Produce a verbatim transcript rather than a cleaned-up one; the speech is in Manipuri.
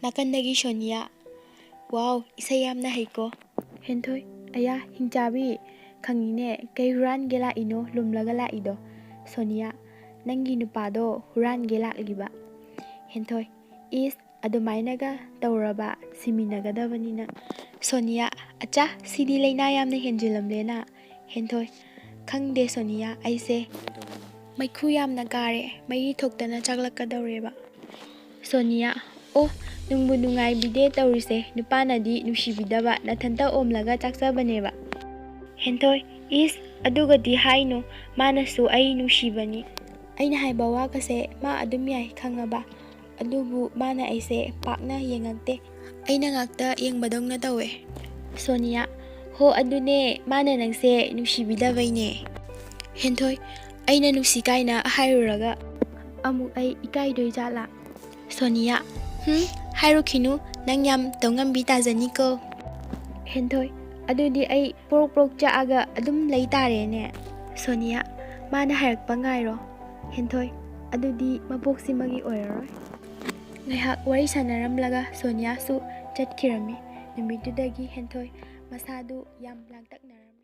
ꯅꯥꯀꯟꯗꯒꯤ ꯁꯣꯅꯤꯌꯥ, "ꯋꯥꯎ, ꯏꯁꯩ ꯌꯥꯝꯅ ꯍꯩꯀꯣ"꯫ ꯍꯦꯟꯊꯣꯏ, "ꯑꯌꯥ, ꯍꯤꯡꯆꯥꯕꯤ, ꯈꯪꯉꯤꯅꯦ, ꯀꯩ ꯍꯨꯔꯥꯟꯒꯦ ꯂꯥꯛꯏꯅꯣ ꯂꯨꯝꯂꯒ ꯂꯥꯛꯏꯗꯣ?" ꯁꯣꯅꯤꯌꯥ, "ꯅꯪꯒꯤ ꯅꯨꯄꯥꯗꯣ ꯍꯨꯔꯥꯟꯒꯦ ꯂꯥꯛꯂꯤꯕ"꯫ ꯍꯦꯟꯊꯣꯏ, "ꯏꯁ, ꯑꯗꯨꯃꯥꯏꯅꯒ ꯇꯧꯔꯕ, ꯁꯤꯃꯤꯟꯅꯒꯗꯕꯅꯤꯅ"꯫ ꯁꯣꯅꯤꯌꯥ, "ꯑꯆꯥ, ꯁꯤꯗꯤ ꯂꯩꯅꯥ ꯌꯥꯝꯅ ꯍꯦꯟꯖꯤꯜꯂꯝꯂꯦꯅ"꯫ ꯍꯦꯟꯊꯣꯏ, "ꯈꯪꯗꯦ ꯁꯣꯅꯤꯌꯥ, ꯑꯩꯁꯦ ꯃꯩꯈꯨ ꯌꯥꯝꯅ ꯀꯥꯔꯦ, ꯃꯩ ꯊꯣꯛꯇꯅ ꯆꯥꯛꯂꯛꯀꯗꯧꯔꯦꯕ"꯫ ꯁꯣꯅꯤꯌꯥ, "ꯑꯣ, ꯅꯨꯡꯕꯨ ꯅꯨꯡꯉꯥꯏꯕꯤꯗꯦ ꯇꯧꯔꯤꯁꯦ, ꯅꯨꯄꯥꯅꯗꯤ ꯅꯨꯡꯁꯤꯕꯤꯗꯕ, ꯅꯊꯟꯇ ꯑꯣꯝꯂꯒ ꯆꯥꯛꯆꯕꯅꯦꯕ"꯫ ꯍꯦꯟꯊꯣꯏ, "ꯏꯁ, ꯑꯗꯨꯒꯗꯤ ꯍꯥꯏꯅꯨ, ꯃꯥꯅꯁꯨ ꯑꯩ ꯅꯨꯡꯁꯤꯕꯅꯤ꯫ ꯑꯩꯅ ꯍꯥꯏꯕ ꯋꯥꯒꯁꯦ ꯃꯥ ꯑꯗꯨꯝ ꯌꯥꯏ ꯈꯪꯉꯕ, ꯑꯗꯨꯕꯨ ꯃꯥꯅ ꯑꯩꯁꯦ ꯄꯥꯛꯅ ꯌꯦꯡꯉꯛꯇꯦ, ꯑꯩꯅ ꯉꯥꯛꯇ ꯌꯦꯡꯕꯗꯧꯅ ꯇꯧꯋꯦ"꯫ ꯁꯣꯅꯤꯌꯥ, "ꯍꯣ, ꯑꯗꯨꯅꯦ, ꯃꯥꯅ ꯅꯪꯁꯦ ꯅꯨꯡꯁꯤꯕꯤꯗꯕꯩꯅꯦ"꯫ ꯍꯦꯟꯊꯣꯏ, "ꯑꯩꯅ ꯅꯨꯡꯁꯤ ꯀꯥꯏꯅ ꯍꯥꯏꯔꯨꯔꯒ ꯑꯃꯨꯛ ꯑꯩ ꯏꯀꯥꯏꯗꯣꯏ ꯖꯥꯠꯂꯥ"꯫ ꯁꯣꯅꯤꯌꯥ, "ꯍꯨꯝ, ꯍꯥꯏꯔꯨꯈꯤꯅꯨ, ꯅꯪ ꯌꯥꯝ ꯇꯧꯉꯝꯕꯤ ꯇꯥꯖꯅꯤꯀꯣ"꯫ ꯍꯦꯟꯊꯣꯏ, "ꯑꯗꯨꯗꯤ ꯑꯩ ꯄ꯭ꯔꯣꯛ ꯄ꯭ꯔꯣꯛ ꯆꯥꯛꯑꯒ ꯑꯗꯨꯝ ꯂꯩ ꯇꯥꯔꯦꯅꯦ"꯫ ꯁꯣꯅꯤꯌꯥ, "ꯃꯥꯅ ꯍꯥꯏꯔꯛꯄ ꯉꯥꯏꯔꯣ"꯫ ꯍꯦꯟꯊꯣꯏ, "ꯑꯗꯨꯗꯤ ꯃꯄꯣꯛꯁꯤꯃꯒꯤ ꯑꯣꯏꯔꯔꯣꯏ"꯫ ꯉꯥꯏꯍꯥꯛ ꯋꯥꯔꯤ ꯁꯥꯟꯅꯔꯝꯂꯒ ꯁꯣꯅꯤꯌꯥꯁꯨ ꯆꯠꯈꯤꯔꯝꯃꯤ꯫ ꯅꯨꯃꯤꯠꯇꯨꯗꯒꯤ ꯍꯦꯟꯊꯣꯏ ꯃꯁꯥꯗꯨ ꯌꯥꯝ ꯂꯥꯡꯇꯛꯅꯔꯝꯃꯤ꯫